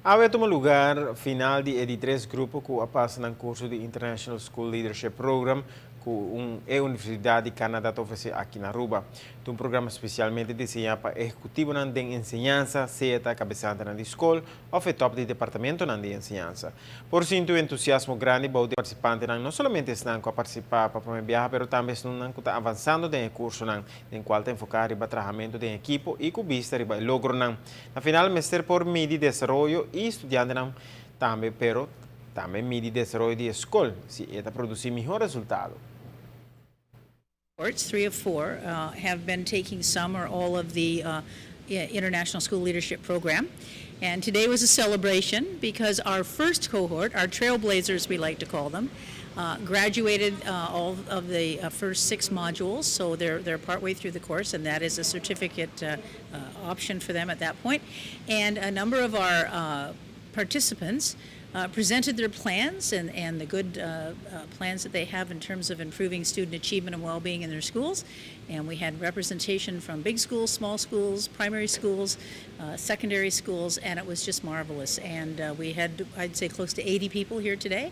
Awe a tuma lugar final di e di tres grupo cu a pasa nan curso di International School Leadership Program cu un e Universidad di Canada ta ofrece aki na Aruba. Ta un programa specialmente diseña pa ehecutivonan den enseñansa, sea ta cabesantenan di scol of e top di departamentonan di enseñansa. Por sinti un entusiasmo grandi bou di e participantenan, no solamente esnan cu a participa pa prome biaha pero tambe esnunnan cu ta avansando den e cursonan, den cual ta enfoca riba trahamento den ekipo y cu bista riba e logronan. Na final mester por midi desaroyo y studiantenan tambe pero tambe midi desaroyo di e scol si e ta produci miho resultado. Three of four have been taking some or all of the International School Leadership Program. And today was a celebration because our first cohort, our trailblazers we like to call them, graduated all of the first six modules, so they're partway through the course, and that is a certificate option for them at that point. And a number of our participants presented their plans and the good plans that they have in terms of improving student achievement and well-being in their schools. And we had representation from big schools, small schools, primary schools, secondary schools, and it was just marvelous. And we had, I'd say, close to 80 people here today.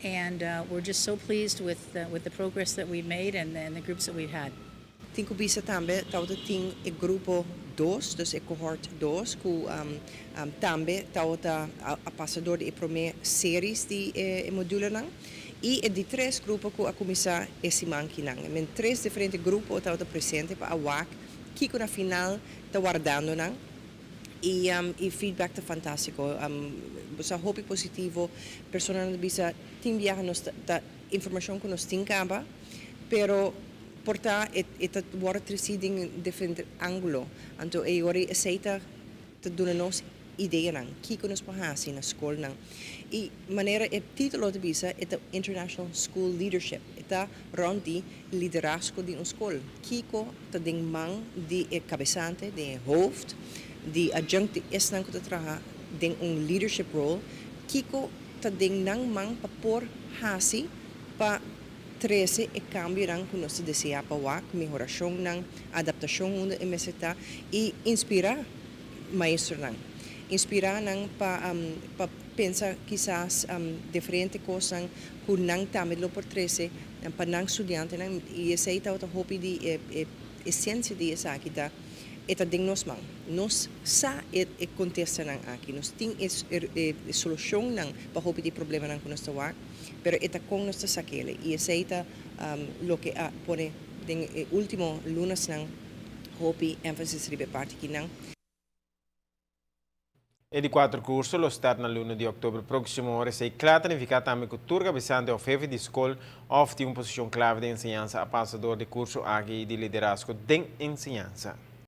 And we're just so pleased with the progress that we've made and the groups that we've had. Tin ku bisa tambe, tabata tin e grupo 2, dus e cohort 2, ku tambe tabata a pasa dor di e promé series di e modulenan. I e di tres grupo ku a kuminsá e siman akinan. Men tres diferente grupo tabata presente pa a wak kiko na final ta wardando nan. I feedback ta fantástiko. Sa hopi positivo, personanan bisa tin biaha nos ta informashon ku nos tin kaba, pero por ta e ta wòrdu tresí den diferente ángulo. Anto e ora esei ta duna nos ideanan, kiko nos por hasi na skolnan. I manera e título ta bisa, e ta International School Leadership. E ta rònt di liderazgo di un skol. Kiko ta den man di e kabesante, di hoofd, di adjunct di esnan ku ta traha den un leadership role, kiko ta den nan man pa por hasi pa trese e kambionan ku nos ta deseá pa wak, mehorashonnan, adaptashon unda e mester ta i inspirá maestronan. Inspirá nan pa pensa kisas diferente kosnan ku nan tambe lo por trese pa nan studiantenan i esei ta hopi di e esensia di esaki ta e ta den nos man. Nos sa e kontestanan aki, nos tin e solushonnan pa hopi di problemanan ku nos ta wak, pero e ta kon nos ta sak'é i esei ta loke a pone den e último lunanan hopi énfasis riba e parti akinan. E di kuater kurso lo start na luna di òktober próksimo. Esei kla ta nifiká tambe ku tur kabesante òf hefe di skol òf tin un posishon klave den enseñansa a pasa dor di kurso aki di liderazgo den enseñansa.